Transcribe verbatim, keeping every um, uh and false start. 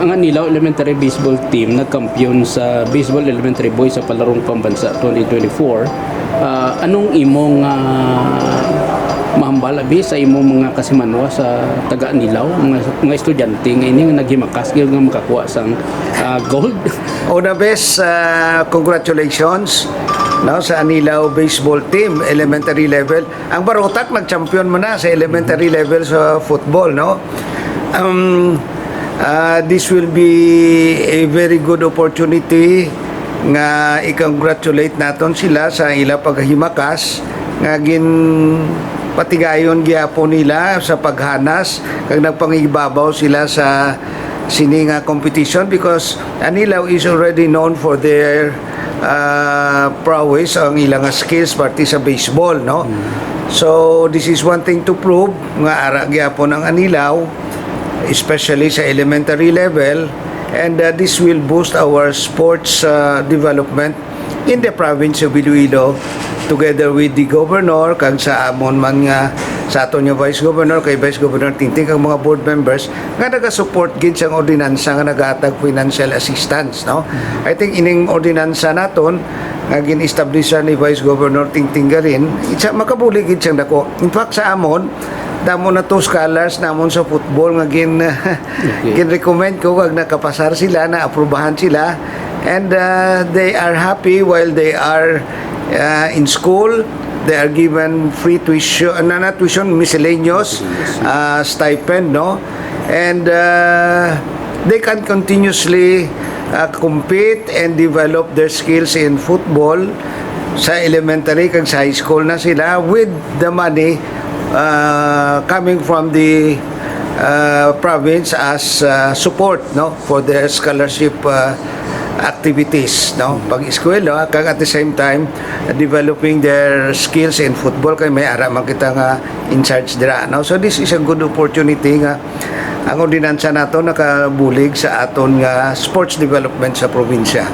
Ang Anilao Elementary Baseball Team nagkampiyon sa Baseball Elementary Boys sa Palarong Pambansa twenty twenty-four. Ah, anong imong, ah, mahambal, abi, sa imong mga kasimanwa sa taga Anilao, mga, mga estudyante nga ini nga naghimakas gyud nga makakuha sang, ah, gold? Una, bes, ah, congratulations, no, sa Anilao Baseball Team, elementary level. Ang Barotac nag-champion man na sa elementary level sa football, no? Um, ah, this will be a very good opportunity nga i-congratulate naton sila sa ila paghimakas nga ginpatigayon gyapon nila sa paghanas kag nagpangibabaw sila sa sini nga competition, because Anilao is already known for their, ah, prowess, ang ilang skills parte sa baseball, no? So, this is one thing to prove nga ara gyapon ang Anilao, especially sa elementary level, and, uh, this will boost our sports, uh, development in the province of Iloilo, together with the governor, kag sa amon man nga, sa aton nga vice governor, kay Vice Governor Tingting, kag mga board members nga nagasupport gid sang ordinansa nga naghatag financial assistance, no? I think ining ordinansa naton nga gin-establish ni Vice Governor Tingting Garin, it's a, makabulig gid siyang dako. In fact, sa amon, damo na to scholars namon sa football nga gin-, gin-recommend ko, kag nakapasar sila, naaprubahan sila, and, uh, they are happy while they are, uh, in school. They are given free tuition, na, na tuition, miscellaneous, uh, stipend, no? And, uh, they can continuously, uh, compete and develop their skills in football sa elementary kag sa high school na sila with the money, uh, coming from the, uh, province as, uh, support, no, for their scholarship, uh, activities, no, pag-eskwela, kag at the same time, developing their skills in football, kay may ara man kita nga in charge dira, no? So, this is a good opportunity nga ang ordinansa nato nakabulig sa aton nga sports development sa probinsya.